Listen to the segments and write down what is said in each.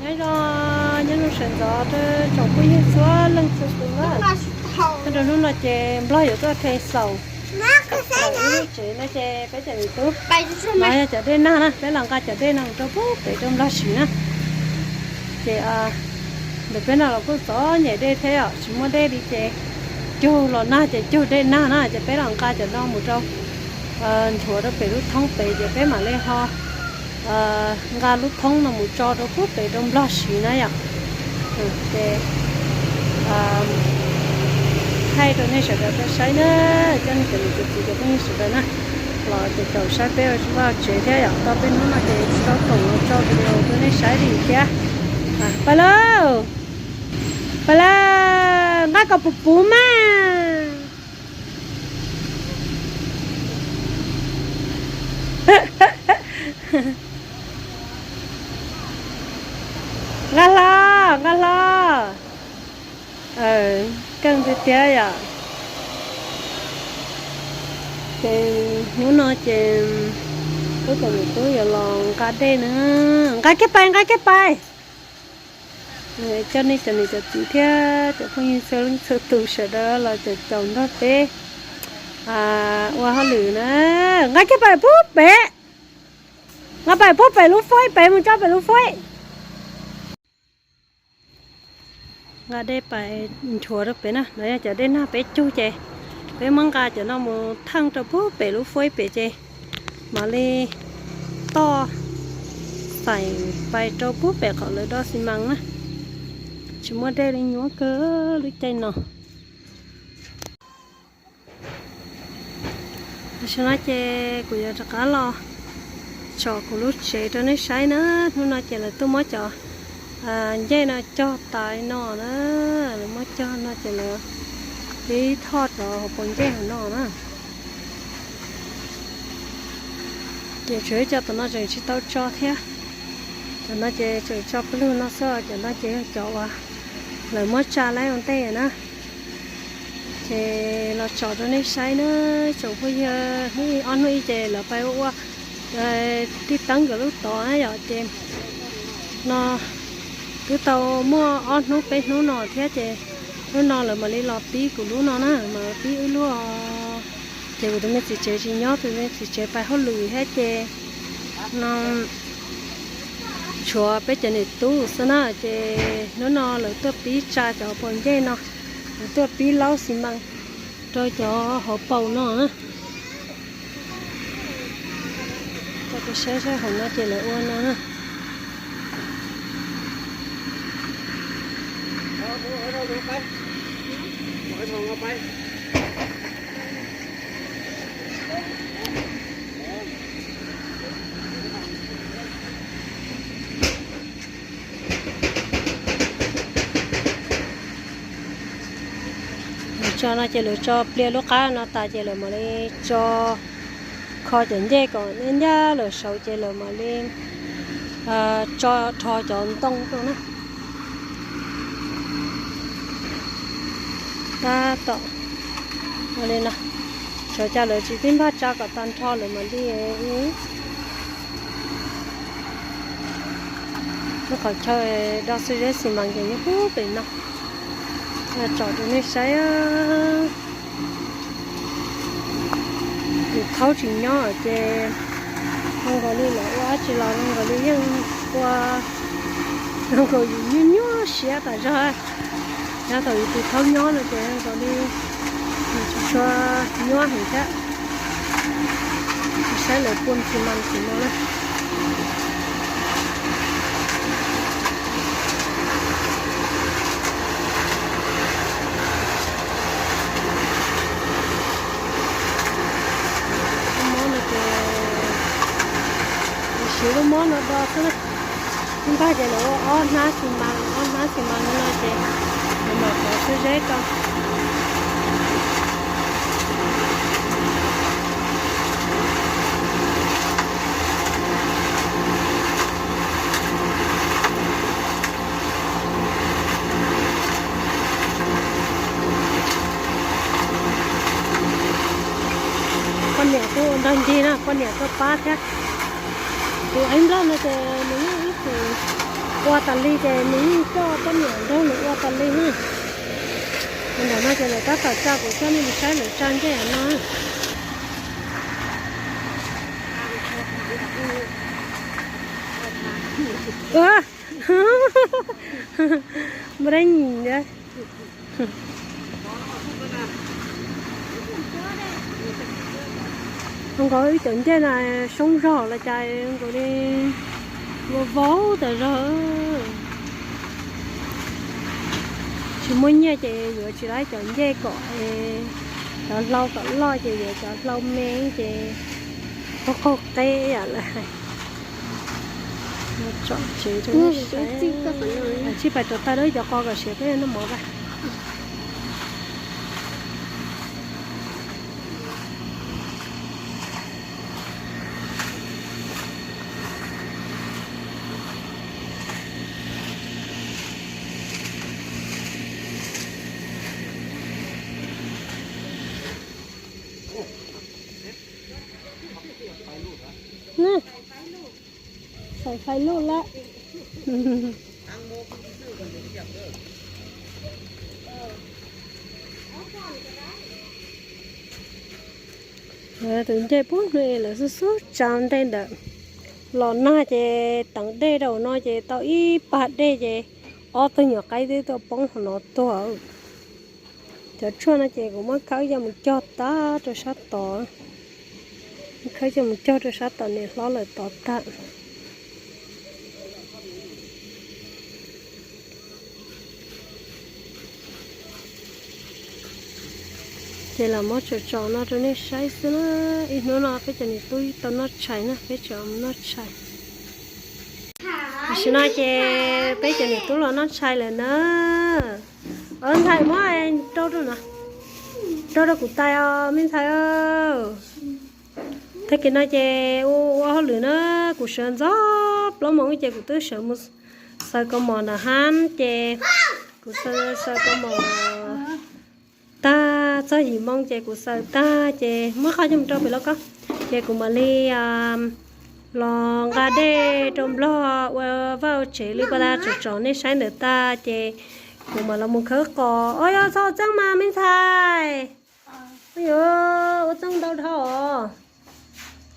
Nyob zoo, nyob zoo sawv ntxov rau tsoom phooj ywg txhua leej txhua tus na. Nyob rau hnub no ces Nplog yuav tuaj the xaus ib lub tsev no ces peb cov niam tub, no yog cov dej nag na, peb los nqa cov dej no mus rau pub pem rau Nplog siv na. Ces ntawm peb no los kuj txom nyem dej thiab yom, tsis muaj dej li ces cug los nag ces cug dej nag na, ces peb los nqa cov no mus rau nchuav rau pem lub thoob pem ces peb mam li ho nqa lub thoob no mus tso rau pub pem rau Nplog siv na yom. Ces thaij rau nej sawv daws tau saib na, coj nej cov niam cov txiv cov phooj ywg sawv daws na, los ces caum saib peb ua vaj tsev thiab yom, tau peb hnub no ces tsis tau koom los tso video rau nej saib li thiab. Pais lauj, pais lawm, nqa kom puv puv mas. Nqa hlo, nqa hlo. Keej tiag tiag yom. Ces hnub no ces wb cov niam tub yuav los nqa dej na, nqa kiag pais, nqa kiag pais. Coj nej cov niam cov txiv thiab cov phooj ywg txhua leej txhua tus sawv daws los caum caum nrog peb ua hauj lwm na. Nqa kiag pais pub pem, nqa pais pub pem lub faib pem mus tso pem lub faib. Nqa dej pais nchuav rau pem na, no yog cov dej nag peb cug ces peb muab nqa cov no mus theej rau pub pem lub faib pem ces mam li toj xaim pais rau pub pem qhov lawv do xi mas na. Tsis muaj dej li, nyuaj kawg lub caij no. Tam sim no ces kuv yuav rov qab los tsom kuv lub tsev rau nej saib na. Hnub no ces lawv tuaj muab cov ncej no cog tas li no na, lawv muab cog no ces lawv pib thoj cov hauv paus ncej hauv no na. Ces tsuas yog cov tom no tseem tsis tau tso thiab. Cov no ces tseem tso pawg lug no xwb, cov no ces yog cov uas lawv muab tsa laib ua ntej na. Ces los tsom rau nej saib na, tsoom phooj ywg, hnub ib ob hnub ib ces lawv pais ua ua tij teeb nkawd lub tod na yom, ces no twb tau muaj ob hnub peb hnub no thiab ces hnub no lawv mam li los pib kuv lub no na, mam los pib wb lub. Ces kuv tus me txiv tsev tsis nyob, tus me txiv tsev pais hauj lwm thiab ces no tshuav peb cov niam tub xwb na, ces hnub no lawv tuaj pib tsa cov hauv paus ncej no, lawv tuaj pib laub xi mas rau cov hauv paus no na. Coj peb saib saib hauv no ces lawv ua no na. Lawv tso no ces lawv tso pliag lub qab no tas ces lawv mam li tso kho cov ncej kom nyob ncaj lawm saud ces lawv mam li tso rho cov ntoo rau na. Tab tom ua li no, xyov cas lawv tsis tib npaj tsa kom tag nrho lawv mam li ua. Lub qhov chaw do xwb zeb xi mas nkees nyob pub pem no, tsom rau nej saib. Tus thaub tsis nyob ces zoo nkaus li lawv ua dab tsi los zoo nkaus li yeej ua, zoo nkaus yus nyuaj nyuaj siab tas zog. Nyob thaum yus tus thaub nyob no ces zoo nkaus li yus tsis tshua nyuaj heev thiab. Saib lawv pua xi mas xim no na. Lub mob no ces siv lub mob no do xwb na. Lub npag ces lawv ua ob hnab xi mas, ob hnab xi mas no ces lawv mam thov xwb zeb rau. Poj niam kuj nrog ncig na, poj niam tuaj pab thiab. Tus ev nplog no ces nws yeej ib txwm Ua tas li ces nws yeej coj poj niam nrog nws ua tas li na. Ntawm no ces lawv tab tom tsa, kuv coj nej mus saib lawv tsa ncej no. Npau dab nyim ntag. Nkaus ib cov ncej no soob zog los cas nkaus li vau vau tas zog. Tsis muaj nyiaj ces yuav tsis lab cov ncej kom cov hlau kom loj ces yuav cov hlau me ces qaug qaug qeb yam lawm hais. Tsom tsev rau nej saib. Tsij pais rau tag lawm cov qos kom siav peb noj mov ntag. Xaiv fais luj lawm. Tus ncej puag no lawv xub xub tsa ntej ntawd los nag ces teev dej rau no ces tau ib pag dej ces ob tug nyuam qaib twb tuaj poob hauv no tuag. Cov tshuaj no ces kuv muab khawb coj mus cog tag rau sab tod. Khawb coj mus cog rau sab tom niam hlob lawm tod tag. Ces los muab tsom tsom no rau nej saib xwb na. Ib hnub no peb cov niam tub tau noj tshais na, peb tseem noj tshais. Tam sim no ces peb cov niam tub los noj tshais lawm na. Ntxhais muab rau rau no, rau rau kuv tais os me ntxhais. Tag kis no ces ua ua hauj lwm na, kuv sawv ntxov plaub moos ces kuv twb sawv mus xaws kaus mom ntawm hab ces kuv xaws kaus mom tag txog yim moo ces kuv xaws tag ces muab qhov coj mus rau pem lauj kaub ces kuv mam li los nqa dej rau nplog ua vaj ua tsev li pas tas tsom tsom nej saib ntawm tag ces kuv mam los mus khawb qos. Os, yog txhob ua txeej mas me ntxhais. Yuav ua txeej ntau dhau os.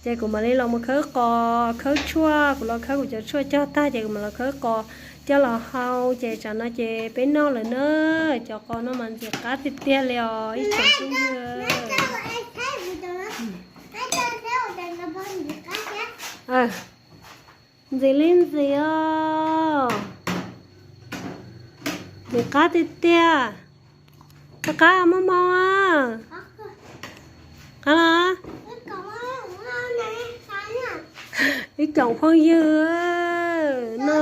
Ces kuv mam li los mus khawb qos khawb tshuaj, kuv los khawb kuv cov tshuaj cog tag ces kuv mam los khawb qos coj los hau ces tsam no ces peb noj lawm na. Cov qos no mas ntxim qab tiag tiag li os ib tsoom phooj ywg. Ntxim li ntxim os. Ntxim qab tiag tiag. Qab qab muaj hmoo a. Qab los. Ib tsoom phooj ywg no.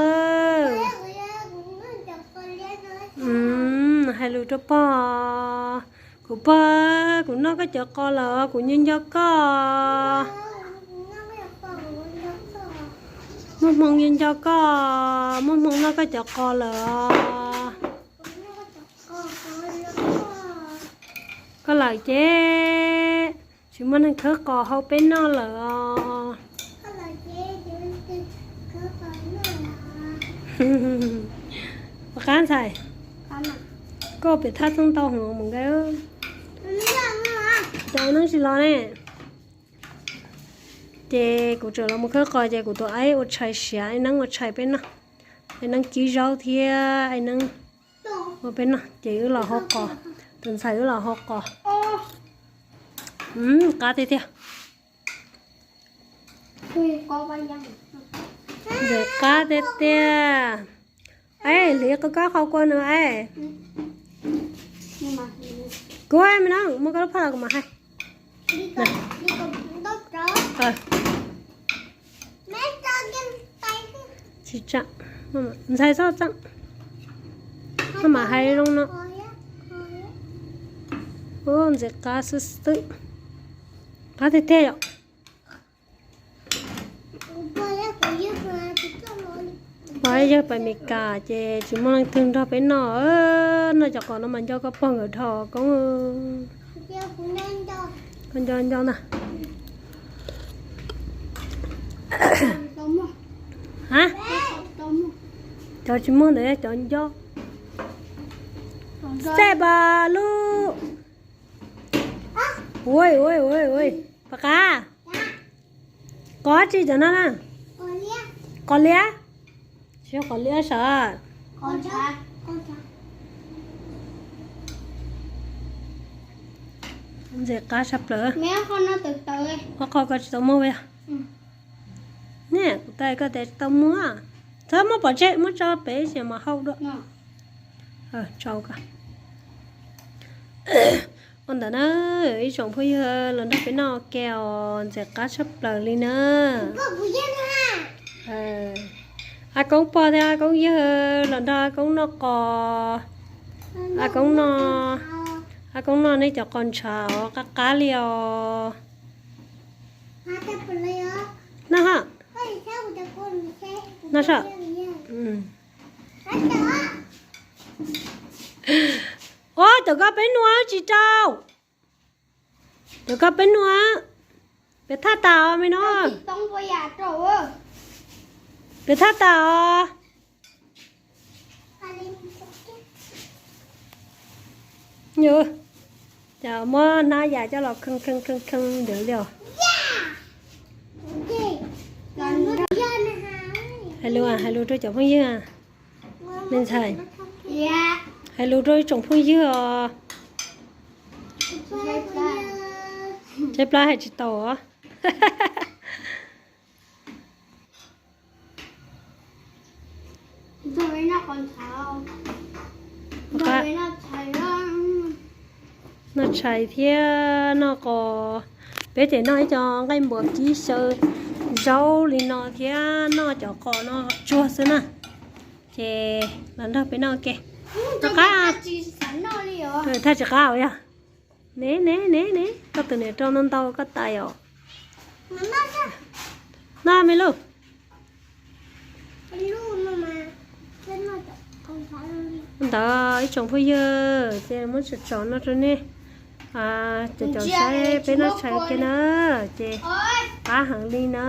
Hais lus rau pog. Kuv pog, kuv noj koj cov qos lawm, kuv nco nco koj. Muaj hmoo nco nco koj, muaj hmoo noj koj cov qos lawm os. Koj lawm ces tsis muaj neeg khawb qos hau peb noj lawm os. Ua qab ntxhais, koj pem thaj txooj ntau hwv mus nkaus. Cov neeb tsis los ne. Ces kuv tseem los mus khawb qos ces kuv tus aib ua tshais siav, aib neeb ua tshais peb noj. Aib neeb kib zaub thiab aib neeb ua peb noj ces wb los hau qos, tus ntxhais wb los hau qos. Qab tiag tiag. Ntxim qab tiag tiag. Aib, hliv koj kab qhov kua no aib. Kuv aib me no, muab koj lub phaj los kuv mam hais. Tsis tsa, ntxhais txhob txeej. Maj mam hais zoo no. Ntxim qab xwb xwb. Qab tiag tiag yom. Pog yawg pais Mes Kas ces tsis muaj leej twg nrog peb noj. Noj cov qos no mas nco koj pog nkawd dhau koob. Koj nco nco ntag. Ha? Cov tsis muag ntawd yog cov nco. Xej pas lub. Ua ua ua ua, Paj Qab, qos tsi cov no na? Qos liab. Tsis yog qos liab sav. Ntxim qab tshaj plaws. Ob qho ko tsis tau muag yog? Ne, kuv tias koj tias tsis tau muag. Txhob muab pov tseg, muab tso pem ib sim mas hau dua. Ua ntawd na, ib tsoom phooj ywg los nrog peb noj ua ke os, ntxim qab tshaj plaws li na. A Koob pog thiab a Koob yawg los nrog a Koob noj qos. A Koob noj, a Koob noj nej cov qos ntshav os, qab qab li os. Noj ha. Noj sa. Ua, cov ko peb nua tsis rau. Cov ko peb nua. Peb thaj tas os me no. Peb thaj tas os. Cas muab hnab yam coj los kheej kheej kheej kheej ntawd li os. Hais lus, hais lus rau cov phooj ywg. Me ntxhais, hais lus rau ib tsoom phooj ywg os. Tshaib plab hais tsis tau os. Noj tshais thiab noj qos, peb ces noj ib co nqaij npuas kib xyaw zaub li no thiab noj cov qos no tsuag xwb na. Ces los nrog peb noj ke. Noj qab. Thaj tsis qab os yog. Ne ne ne ne, koj tus niam rau ntau ntau koj tais os. Noj me luj. Ntawd ib tsoom phooj ywg, ces muab tsom tsom no rau nej cov cov saib peb noj tshais ua ke na, ces qab heev li na.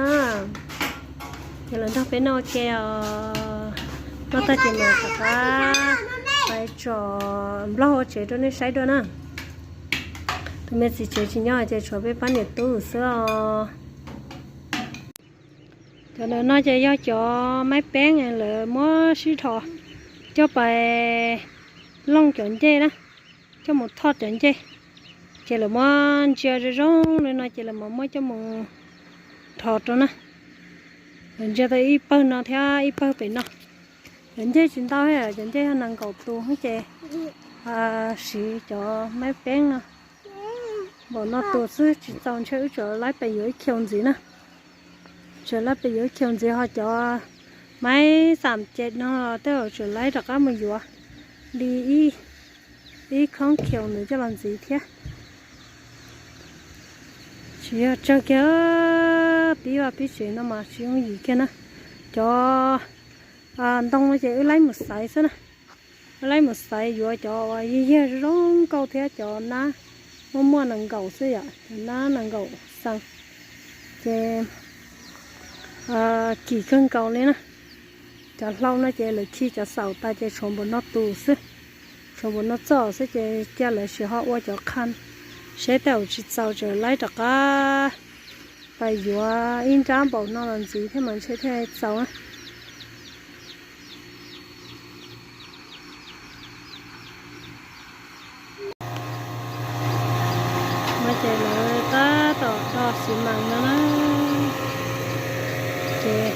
Ces los nrog peb noj ua ke os. Noj tag ces mam rov qab pais tsom nplog ua tsev rau nej saib dua na. Tus me txiv tsev tsis nyob ces tshuav peb pab niam tub xwb os. Cov ntawm no ces yog cov maib peeb lawv muab sib dhos coj pais looj cov ncej na, coj mus thoj cov ncej. Ces lawv muab ntsia zoo zoo li no ces lawv mam muab coj mus dhos rau na. Lawv ntsia tau ib pawg no thiab ib pawg pem no. Cov ncej tsis ntau, cov ncej yog nees nkaum tus ces siv cov maib peeb no npaum no tus xwb tsis txaus, ntshe wb tsuas laib pes yuav ib khiaus ntxiv na. Tsuas laib pes yuav ib khiaus ntxiv, ho cov maib xam ces no tej zaum tsuas laib rov qab mus yuav li ib khoob khiaus ntawd coj los ntxiv thiab. Tsis yog tsawg kiag, pib vaj pib tsev no mas tsis yooj yim kiag na. Cov ntoo no ces wb laib mus xaiv xwb na. Wb laib mus xaiv yuav cov uas yig yag zoo nkauj thiab cov nab muaj muaj nees nkaum xwb yom, cov nab nees nkaum xees. Ces kim kawg nkaus li na. Cov hlau no ces lawv khi cov xaum tas ces tshuav npaum no tus xwb, tshuav npaum no txoj xwb ces cia lawv sim ho ua cov qha seb tej zaum tsis txaus tseem laib rov qab pais yuav ib nrab npaum no los ntxiv thiab mas ntshe thiaj txaus na. No ces lawv tab tom do xi mas no na. Ces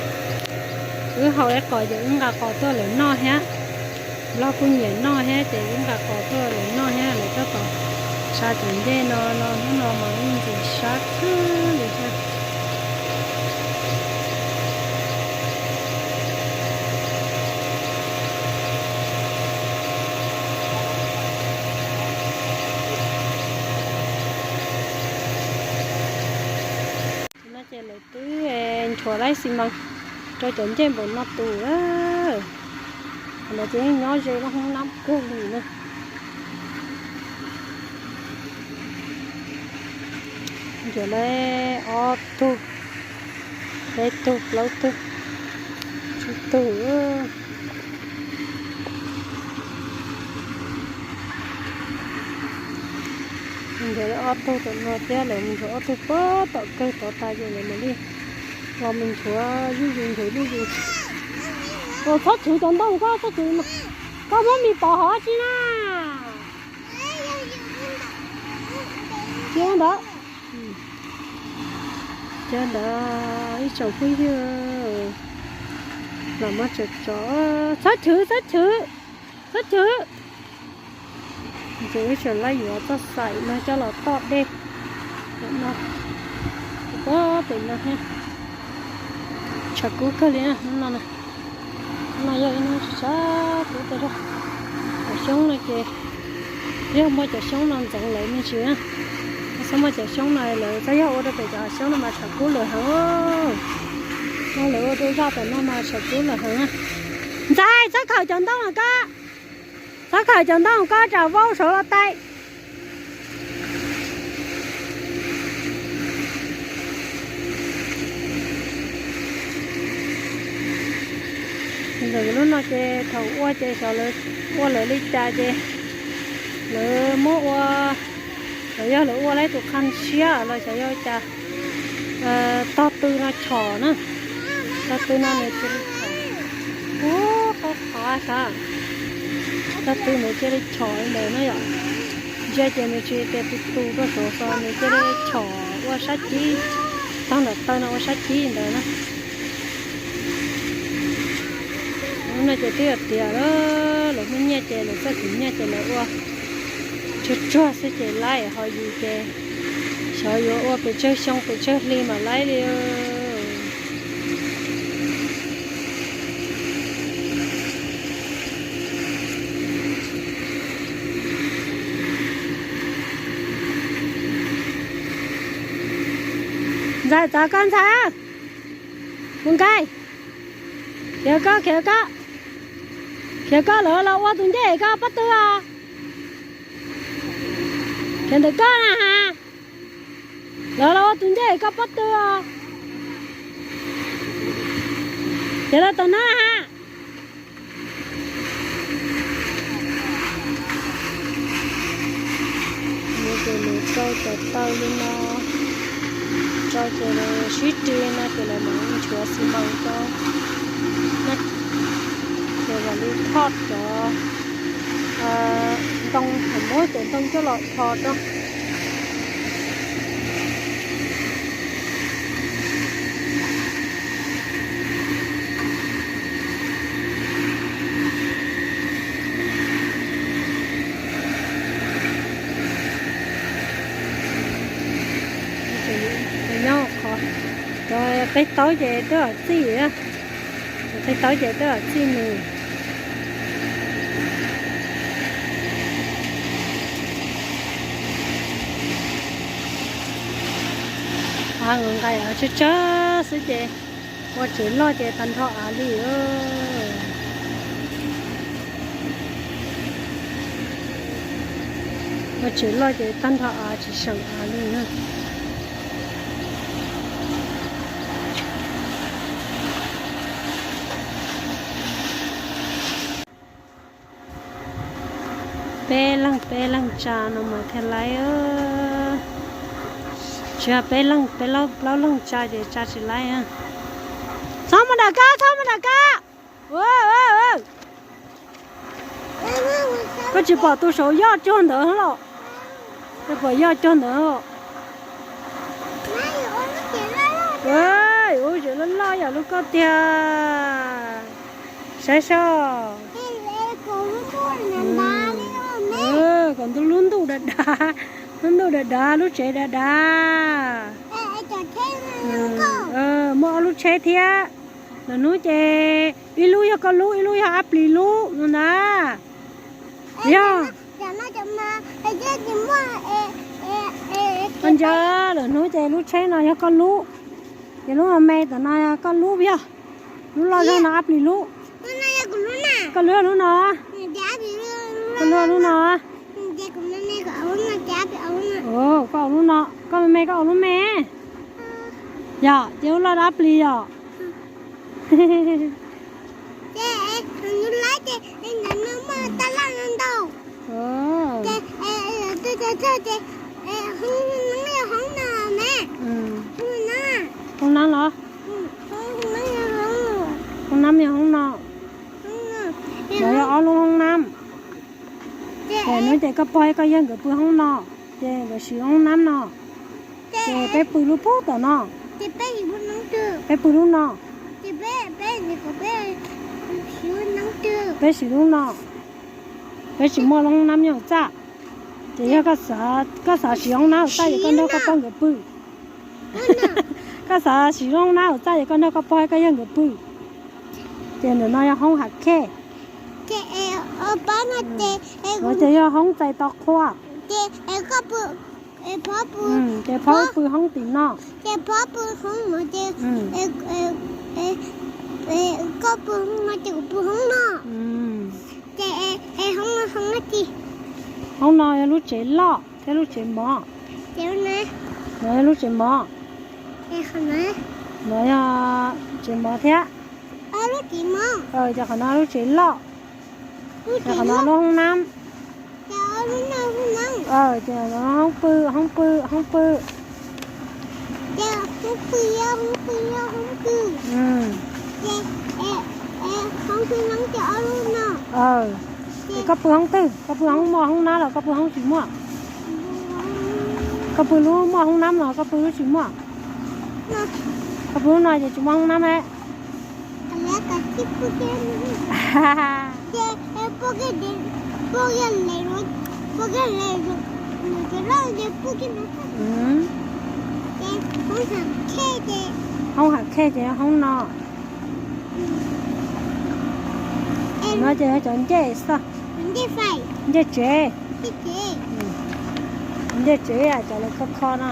wb haus ib qos ces wb nqa qos tuaj lawv noj thiab. Nplog kuj nyiam noj thiab ces wb nqa qos tuaj lawv noj thiab, lawv tab tom tsa cov ncej no no hnub no mas yeej ntxim sab kawg li thiab. No ces lawv twb nchuav laib xi mas rau cov ncej npaum no tus. Qhov no ces yeej nyob ze lub hoob nab kawg li na. Nchuav laib ob tug, peb tug, plaub tug, tsib tug. Nchuav ob tug tom no thiab, lawv mus nchuav ob tug puag tom kawg tod tas ces lawv mam li los mus nchuav zuj zus nchuav zuj zus. Txhob chwv cov ntoo koj, txhob chwv, koj muab mis pov hov tsi na. Cia ntawd, cia ntawd ib tsoom phooj ywg, los muab tso tso, txhob chwv, txhob chwv, txhob chwv. Ces wb tseem laib yuav txoj xaim no coj los toj dej no, puag pem no thiab. Tshav kub kawg li na hnub no na. Hnub no yog ib hnub tshav kub tag zog. Cov xyoob no ces yog muaj cov xyoob no ntxoov lawv me ntsis na. Txhob muaj cov xyoob no lawv txhob yog ua rau pem cov xyoob no mas tshav kub lawm heev. No lawv ua rau zaj tom no mas tshav kub lawm heev. Ntxhais, txhob khawm cov ntoo koj, txhob khawm cov ntoo koj, tsam vau saud los tai. Ntawm lub no ces thaum ua ces xyov lawv ua lawv li cas ces lawv muab ua, xyov yog lawv ua lawv tus qhov siab los xyov yog cas, tog tw no chom na. Tog tw no nws cia li chom, ub, qab qab sav. Tog tw nws cia li chom li ntawd na yom. Ntsia ces nws tsis tias tus tus rau saud xwb, nws cia li chom ua sab cib, tog ntawm taw no ua sab cib ntawd na. Lub no ces twb yog tias lawv muaj nyiaj ces lawv txawj khwv nyiaj ces lawv ua tsuag tsuag xwb ces laib, ho yus ces xyov yuav ua pes tsawg xyoo pes tsawg hli mam laib li. Ntxhais, txav koj ntxhais, mus nkaij, khiav koj, khiav koj, khiav koj, lawv los ua tus ncej koj pob tw os. Khiav ntawm koj na has, lawv los ua tus ncej koj pob tw os. Khiav los tom no na has. Ces lawv rau cov taw li no, rau ces lawv sib ris li no ces lawv mam li nchuav xi mas rau, ces mam li thoj cov ntoo, muab cov ntoo coj los dhos rau. Nyob qhov cov peb taub ces twb txij, cov peb taub ces twb txij nws. Av nqaij av tsawg tsawg xwb ces ua tsev loj ces tag nrho av li. Ua tsev loj ces tag nrho av tsis seem av li. Peb leeg peb leeg tsa no mas thiaj laib. Tsis yog peb leeg peb plaub leeg tsa ces tsa tsis laib. Txhob mus nram kab, txhob mus nram kab. Koj tsis pom tus saum yoj cuag ntawd los? Koj pom yoj cuag ntawd? Ua tsev loj loj yam li koj tiag. Saib saib. Kom ntuj lub ntuj dav dav, lub ntuj dav dav, lub tsev dav dav. Muaj ob lub tsheb thiab. Lwm hnub ces ib lub yog koj lub, ib lub yog Ab Plis lub no ntag. Yog. Koj ntsia, lwm hnub ces lub tsheb no yog koj lub, ces lub me me tom no yog koj lub, yog lub loj zog no Ab Plis lub. Koj lub yog lub no. Koj lub yog lub no. Koj ua lub no, koj me me koj ua lub me. Yog ces lub loj Ab Plis yog. Hoob no, no yog ob lub hoob nab. Ces hnub ces koj pog koj yawg nkawd pw hoob no, ces nkawd siv hoob nab no. Ces peb pw lub pug tom no. Peb pw lub no. Peb siv lub no. Peb tsis muaj lub hoob nab nyob hauv txaj. Ces yog koj xav siv hoob nab hauv txaj ces koj nrog koj pog nkawd pw. Koj xav siv lub hoob nab hauv txaj ces koj nrog koj pog koj yawg nkawd pw. Ces ntawm no yog hoob hav khej. Ces yog hoob txais tau qhua. Ces pog pw hoob tim no. Hoob no yog lub tsev loj thiab lub tsev mov. No yog lub tsev mov. No yog tsev mov thiab. Ces qhov no lub tsev loj. Ces qhov no lub hoob nab. Ces hoob pw, hoob pw, hoob pw. Ces koj pw hoob twg, koj pw hoob muaj hoob nab los koj pw hoob tsis muaj? Koj pw lub muaj hoob nab los koj pw lub tsis muaj? Koj pw lub no ces tsis muaj hoob nab me. Hoob hav khej ces hoob no. No ces yog cov ncej xwb. Ncej tsev. Ncej tsev cov lawv kho kho no.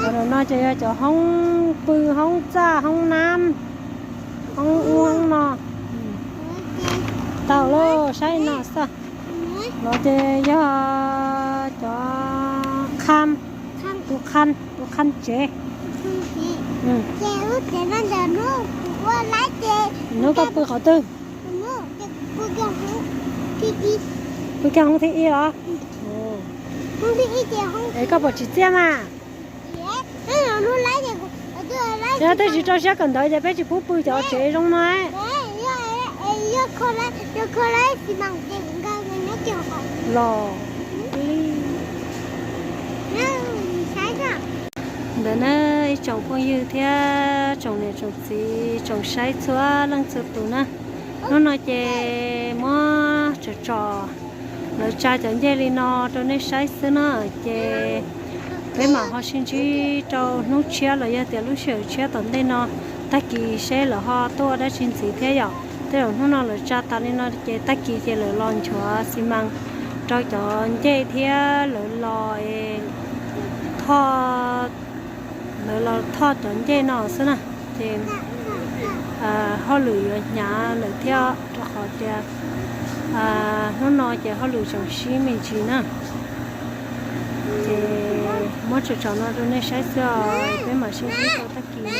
Ntawm no ces yog cov hoob pw hoob txaj hoob nab, hoob ub hoob no. Tau lawm, saib no xwb. No ces yog cov qha, tus qha, tus qha tsev. Hnub koj pw qhov twg? Pw kiag hoob thib ib os. Es koj pom tsis txiaj mas? Yog twb tsis rau siab kawm ntawv ces peb tsis pub pw cov tsev zoo no. Los ntawd na, ib tsoom phooj ywg thiab tsoom niam tsoom txiv tsoom saib txhua leej txhua tus na, hnub no ces muab tsom tsom lawv tsa cov ncej li no rau nej saib xwb na, ces peb mam ho sib ntsib rau hnub tshiab los yog tias lub sij hawm tshiab tom ntej no, tag kis seb lawv ho tuaj dab tsi ntxiv thiab yom. Tej zaum hnub no lawv tsa tas li no ces tag kis ces lawv los nchuav xi mas rau cov ncej thiab lawv los thoj, lawv los thoj cov ncej no xwb na. Ces hauj lwm yuav hnyav lawm thiab rau qhov tias hnub no ces hauj lwm tseem sib me ntsis na. Ces muab tsom tsom no rau nej saib xwb os, peb mam sib ntsib rau tag kis na.